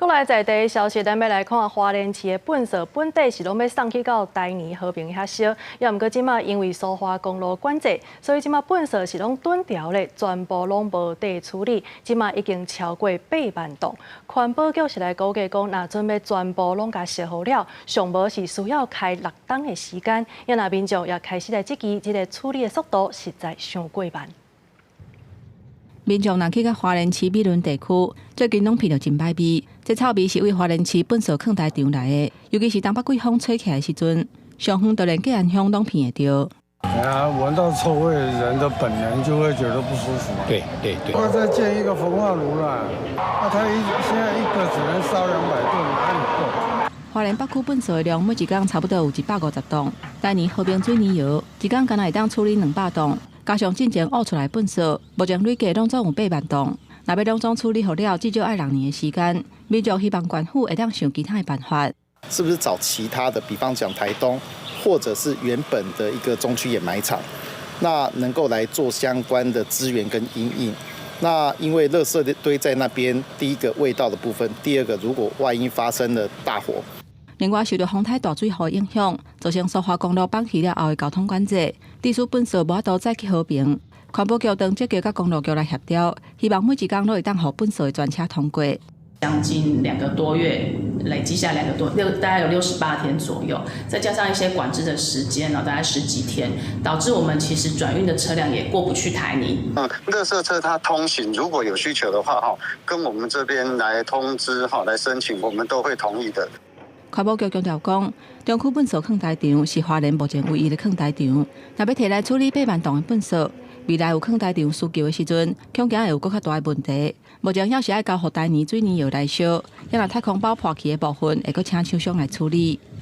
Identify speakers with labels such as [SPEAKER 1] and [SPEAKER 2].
[SPEAKER 1] 閣來在地消息，咱欲來看花蓮市的糞埽本底是攏欲送去到台泥和平遐燒，也毋過這馬因為蘇花公路管制，所以這馬糞埽是攏躉牢咧，全部攏無地處理，這馬已經超過8萬噸。環保局是來估計講，若準備全部攏共燒予了，上無是需要開6冬的時間。也若民眾也開始來質疑，這个處理的速度實在傷過慢。
[SPEAKER 2] 民眾若去到花蓮市美崙地區，最近攏聞著真歹味。這臭味是為花蓮市糞埽囥台場來的，尤其是東北季風吹起來的時陣，上遠就連嘉安鄉攏聞會著。
[SPEAKER 3] 哎呀，聞到臭味，人的本能就會覺得不舒服。要再建一個焚化爐啦，啊，他現在一個只能燒200噸，哪裡夠？
[SPEAKER 2] 花蓮北區糞埽的量每一工差不多有150噸，台泥和平水泥窯一工敢若會當處理200噸。加上進前挖出來糞埽，目前累計攏總有8萬噸。若欲攏總處理予了，至少愛6年的時間。民眾希望縣府會當想其他的辦法。
[SPEAKER 4] 是不是找其他的？比方講台東，或者是原本的一個中區掩埋場，那能夠來做相關的資源跟因應。那因為垃圾堆在那邊，第一個味道的部分，第二個如果萬一發生了大火。
[SPEAKER 2] 另外，受著風颱大水雨影響，造成蘇花公路放棄了後的交通管制，致使糞埽無法度載去和平。環保局當積極佮公路局來協調，希望每一工攏會當予糞埽的專車通過。
[SPEAKER 5] 將近2個多月，累積下兩個多六，大概有68天左右，再加上一些管制的時間呢，大概十幾天，導致我們其實轉運的車輛也過不去台泥。
[SPEAKER 6] 垃圾車它通行，如果有需求的話，哈，跟我們這邊來通知，哈，來申請，我們都會同意的。
[SPEAKER 2] 環保局強調講，中區糞埽囥台場是花蓮目前唯一的囥台場，若欲提來處理八萬噸的糞埽，未來有囥台場需求的時陣，恐驚會有閣較大的問題。目前猶是愛交予台泥水泥窯來燒，也若太空包破去的部分，會閣請廠商來處理。